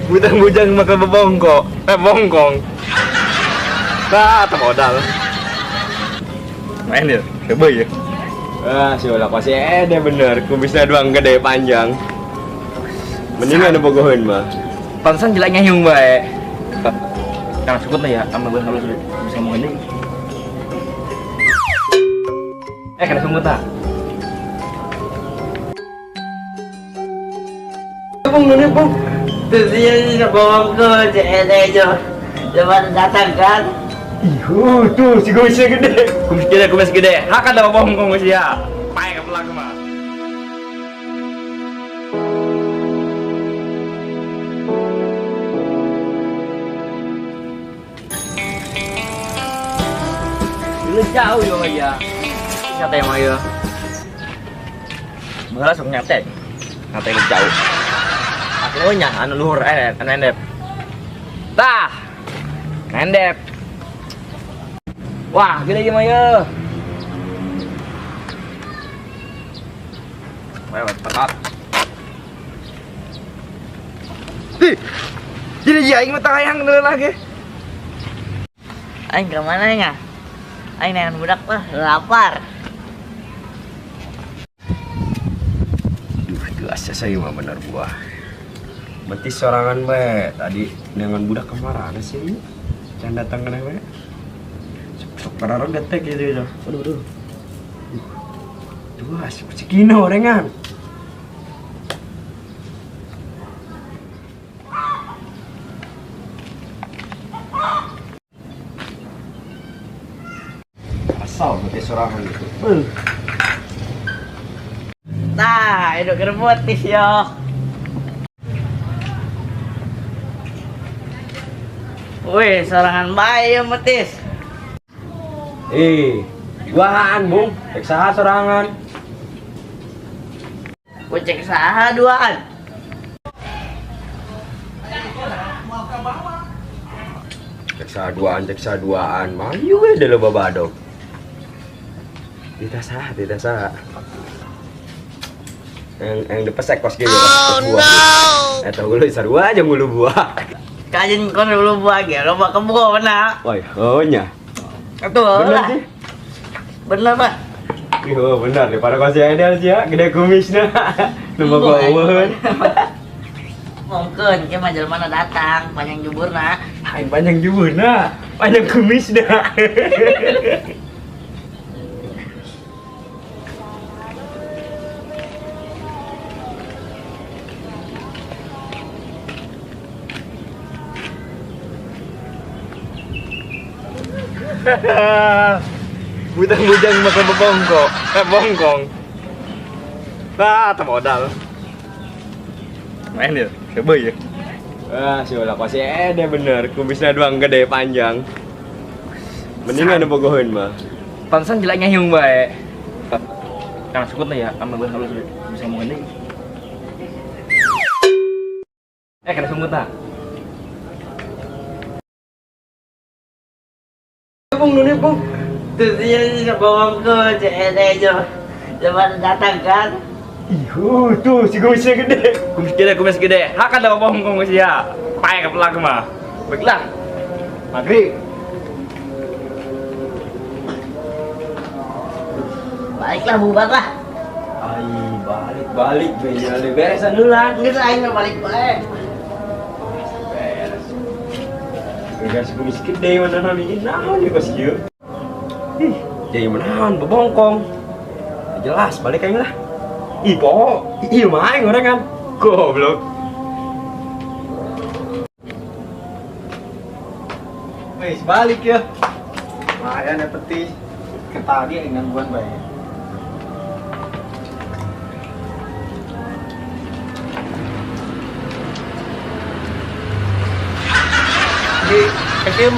Bujang-bujang makan bebongkok, bongkong. Nah, modal. Main ya, coba ya. Ah, si ulah pasti deh bener, kumisnya doang gede panjang. Mending ada bogohin mah. Pantesan jeleknya hiung bae. Jangan sebut lah ya, sama gue harus bisa ngomong ini. Kena sungut tak? Bung, nuni bung. Terus bongko, cek coba datang kan? Ihu, tuh si kumisnya gede. Kumis gede, kumis gede. Hak ada bongkong sih ya. Pakai ke mah. Lu jauh ya ya. Nyate mah ya. Baheula sok nyate. Nyate lu jauh. Akhirnya nya anu luhur anu endep. Tah. Endep. Wah, gede ieu mah ye. Lewat tepat. Ih. Jadi aing mah tayang deui lagi. Aing ke mana nya? Aing neangan budak lah, lapar. Duh, gelas saya mah bener buah. Betis sorangan bae. Tadi dengan budak kemana sih ini? Can datang kena bae. Sok kararang detek gitu ya. Aduh, aduh. Duh, asik cikino orengan. Asal betis sorangan gitu. Nah, itu kerbotis yo. Wih, sorangan bae ya metis. Duaan, Bung. Cek saha sorangan. Gua cek saha duaan. Cek saha duaan, cek saha duaan. Mayu we deuleu babadog. Tidak sah, tidak sah. Yang dipesek kos gitu. Oh, no. Eta hulu sarua aja ngulu buah. Kajin kon dulu buah ge, loba kebo benar. Woi, oh nya. Betul bener sih. Bener, Pak. Iya, bener daripada kos ada sih ya, gede kumisna. Nu bogoheun. Mungkin ke mah jelema datang, panjang juburna. Aing panjang juburna, panjang kumisna. Bujang-bujang makan bebongkok, bongkong. Nah, modal. Main ya, coba ya. Ah, si ulah pasti deh bener, kumisnya doang gede panjang. Mending ada bogohin mah. Pantesan jeleknya hiung bae. Jangan sebut lah ya, sama gue harus bisa ngomong ini. Kena sungut tak? Bung, nuni bung. Terus bongko, cek coba datang kan? Ihu, tuh si kumisnya gede. Kumis gede, kumis gede. Hak ada bongkong sih ya. Pakai ke pelaku mah. Baiklah. Maghrib. Baliklah bubar lah. Ai, balik balik benyale beresan dulu lah. Geus aing mah balik bae. Beres. Beres kumis gede mana nami naon ieu kos ieu. Ih, jadi menahan bebongkong. Jelas balik aing lah. Ih, po, iya mah aing orang kan. Goblok. Wis balik ya. Lumayan ya petis. Ke tadi yang gangguan bae. Di SIM